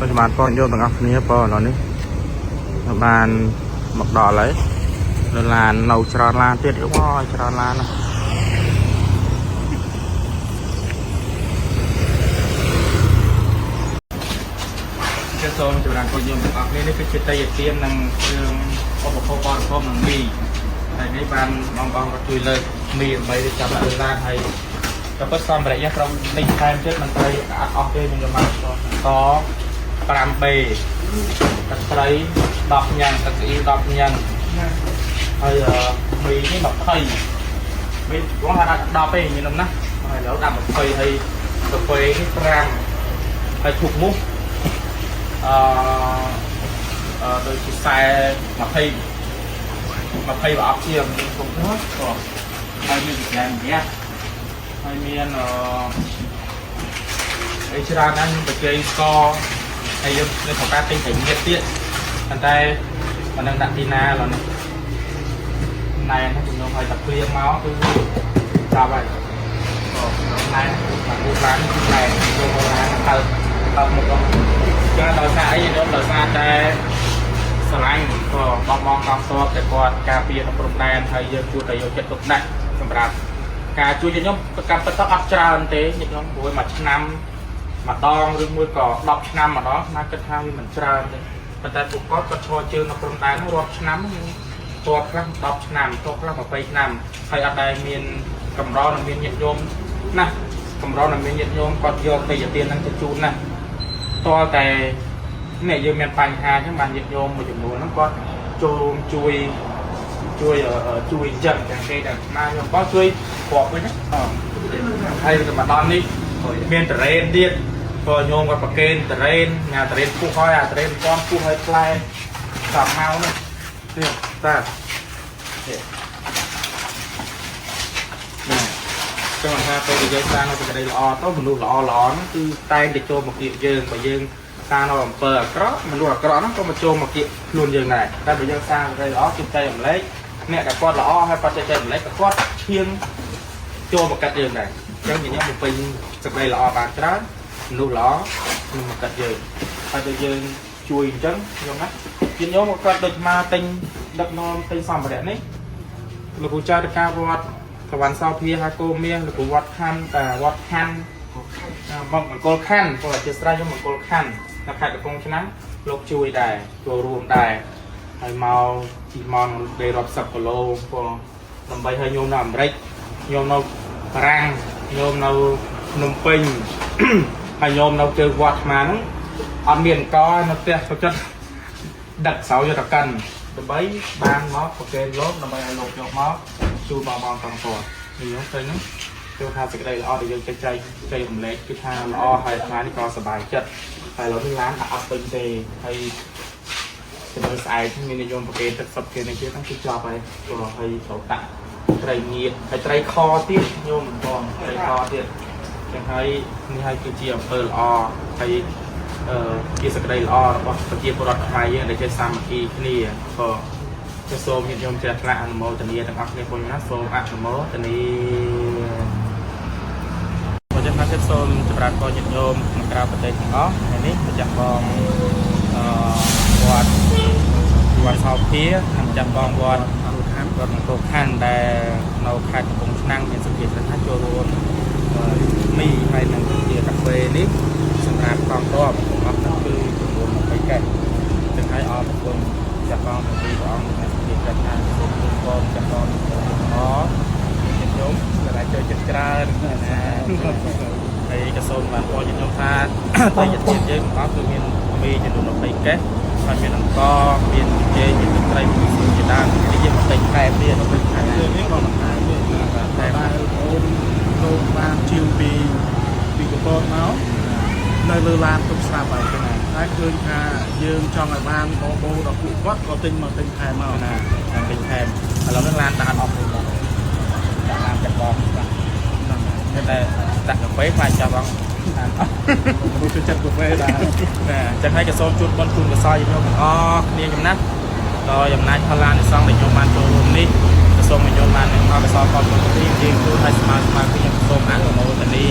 បច្ចុប្បន្នបងយោទាំងអស់គ្នាបងឥឡូវនេះបានមកដល់ហើយនៅឡាននៅច្រើនឡានទៀតអូយច្រើនឡានណាស់ ជាសូមចម្រើនពរញោមទាំងអស់គ្នានេះគឺជាតេយ្យទាននិងគ្រឿងឧបភោគបរិភោគនិងមីហើយនេះបានបងបងក៏ជួយលើកមីដើម្បីរៀបចំដាក់លើឡានហើយក៏ពិតសម្ភារៈយើងត្រូវទិញថែមទៀតមិនត្រូវអត់អស់ទេខ្ញុំយកមកត 5B ទឹកត្រី10ញ៉ាំងទឹកស៊ីអ៊ីវ10ញ៉ាំងហើយមីនេះ20មីបងថាដាក់10ទេញោមណាហើយឥឡូវដាក់20ហើយកាហ្វេនេះ5ហើយឈូកមូស អឺអឺដូចជា40 20 20ប្រអប់ជាងខ្ញុំគុំនោះក៏ហើយមានចំណែកម្នាក់ហើយមានអឺអីច្រើនណាស់ខ្ញុំបច្ចេកស្ករហើយយើងនៅក្នុងការទិញត្រីងៀតទៀតប៉ុន្តែមិនដឹងដាក់ទីណាឡើយនេះណែនហ្នឹងជំនុំឲ្យតែភ្លៀងមកគឺចាប់ហើយក៏ណែនមកគូឡានគឺណែនចូលមកឡានទៅទៅមុខដល់ ចឹងដោយសារអីខ្ញុំដោយសារតែស្រឡាញ់ក៏បងបងកងទ័ពតែគាត់ការពារនៅព្រំដែនហើយយើងគួរតែយកចិត្តទុកដាក់សម្រាប់ការជួយខ្ញុំកម្មពិតទៅអត់ច្រើនទេខ្ញុំព្រោះមួយឆ្នាំម្ដងឬមួយក៏10ឆ្នាំម្ដងណាគិតថាវាមិនច្រើនទេប៉ុន្តែពួកគាត់ក៏ឈរជើងនៅព្រំដែននោះរាប់ឆ្នាំហ្នឹងទ័ពខ្លះ10ឆ្នាំទ័ពខ្លះ20ឆ្នាំហើយអត់ដែលមានកម្រនឹងមានញាតិញោមណាកម្រនឹងមានញាតិញោមគាត់យកទេយទានហ្នឹងទៅជូនណា តើតែនេះយើងមានបញ្ហាអញ្ចឹងបានញាតិញោមមួយចំនួនហ្នឹងគាត់ចូលរួមជួយជួយជួយអញ្ចឹងទាំងគេទាំងស្មាខ្ញុំក៏ជួយគ្រាប់វិញណាហើយទៅមកដល់នេះមានតរ៉េនទៀតក៏ញោមគាត់ប្រកេនតរ៉េនញ៉ាតរ៉េនពុះហើយអាតរ៉េនពាន់ពុះហើយផ្លែសំមកនោះនេះតានេះណាចឹងថាពេលដែលយើងសាងនៅសេចក្តីល្អទៅមនុស្សល្អល្អហ្នឹងគឺតែងតែចូលមកគៀកយើងបើយើងសាងនៅអំពើអាក្រក់មនុស្សអាក្រក់ហ្នឹងក៏មកចូលមកគៀកខ្លួនយើងដែរតែបើយើងសាងសេចក្តីល្អគឺចែករំលែកអ្នកដែលគាត់ល្អហើយគាត់ចេះចែករំលែកក៏គាត់ឈៀងចូលមកកាត់យើងដែរអញ្ចឹងញញបំពេញសេចក្តីល្អបានច្រើនមនុស្សល្អនឹងមកកាត់យើងហើយបើយើងជួយអញ្ចឹងខ្ញុំណាញាតិញោមក៏គាត់ដូចមកទិញដឹកនាំទិញសម្ភារៈនេះលោកគ្រូចៅតកាវត្តសវណ្ណសោភាហាគោមាសលោកគ្រូវត្តខណ្ឌតាវត្តខណ្ឌមកមង្គលខណ្ឌព្រោះអធិស្ឋានខ្ញុំមង្គលខណ្ឌនៅខេត្តកំពង់ឆ្នាំងលោកជួយដែរចូលរួមដែរហើយមកជីមកដេរាប់សិបគីឡូព្រោះដើម្បីឲ្យញោមនៅអាមេរិកញោមនៅបារាំងញោមនៅភ្នំពេញ ហើយញោមនៅជើងវត្តអាត្មាហ្នឹងអត់មានកនៅផ្ទះចូលចិត្តដឹកស្រោយកទៅកាន់ដើម្បីបានមកប្រកេនលោកដើម្បីឲ្យលោកយកមកជូនបងបងតងតនេះខ្ញុំឃើញហ្នឹងគឺថាសេចក្តីល្អដែលយើងចែកចែកចែករំលែកគឺថាល្អហើយអាត្មានេះក៏សប្បាយចិត្តហើយឥឡូវនេះឡានអត់ពេញទេហើយចំណុចស្អែកមាននិយមប្រកេនទឹកសុទ្ធគេនេះទៀតហ្នឹងគឺចប់ហើយព្រោះហើយត្រូវដាក់ត្រីងៀតហើយត្រីខទៀតញោមបងត្រីខទៀត ចឹងហើយនេះហើយគឺជាអំពើល្អហើយអឺជាសក្តីល្អរបស់ប្រជាពលរដ្ឋខ្មែរយើងដែលចេះសាមគ្គីគ្នាក៏ក៏សូមញាតិញោមជ្រះថ្លាអនុមោទនាទាំងអស់គ្នាពុញណាសូមអនុមោទនាបើចឹងថាទៀតសូមចម្រើនពរញាតិញោមក្នុងក្រៅប្រទេសទាំងអស់ថ្ងៃនេះម្ចាស់បងអឺវត្តវត្តសោភានិងម្ចាស់បងវត្តវត្តមង្គលខណ្ឌដែលនៅខេត្តកំពង់ឆ្នាំងមានសភាសិទ្ធិចូលរួម មីហើយនឹងជាកាហ្វេនេះសម្រាប់កងទ័ពទាំងអស់ហ្នឹងគឺចំនួន20កេសចឹងហើយអរគុណចាស់បងទាំងពីរព្រះអង្គដែលមានសេចក្តីថាសូមជូនពរចាស់បងទាំងអស់ញាតិញោមដែលចូលចិត្តច្រើនណាហើយក៏សូមបានពរញាតិញោមថាតែញាតិយើងទាំងអស់គឺមានមីចំនួន20កេសហើយមានអង្ករមានចេកមានទឹកត្រីមានស៊ូជាដើមនេះយើងមកទិញថែមទៀតមកទិញថែម នេះក៏បន្ថែមទៀត ថែម តែអូនលោកបានជាវពីពីកពតមកនៅលើឡានទុកស្រាប់ហើយតែឃើញថាយើងចង់ឲ្យបានបបោដល់ពួកគាត់ក៏ទិញមកទិញថែមមក ណាតាមពេញថែមឥឡូវនេះឡានដាក់អត់អស់ទេបងដាក់ឡានចាក់បងបាទតែដាក់កាហ្វេខ្លាចចាប់បងតាមអស់ មនុស្សចូលចិត្តកាហ្វេដែរ ណាអញ្ចឹងហើយក៏សូមជូនបុណ្យជូនកុសលញាតិញោមទាំងអស់គ្នាចំណាស់ដល់អំណាចផល្លានិសង្ឃដែលញោមបានចូលរួមនេះក៏សូមឲ្យញោមបាននឹងផលកុសលផលបុណ្យទីជាគូឲ្យស្មើស្មើគ្នាខ្ញុំសូមអនុមោទនា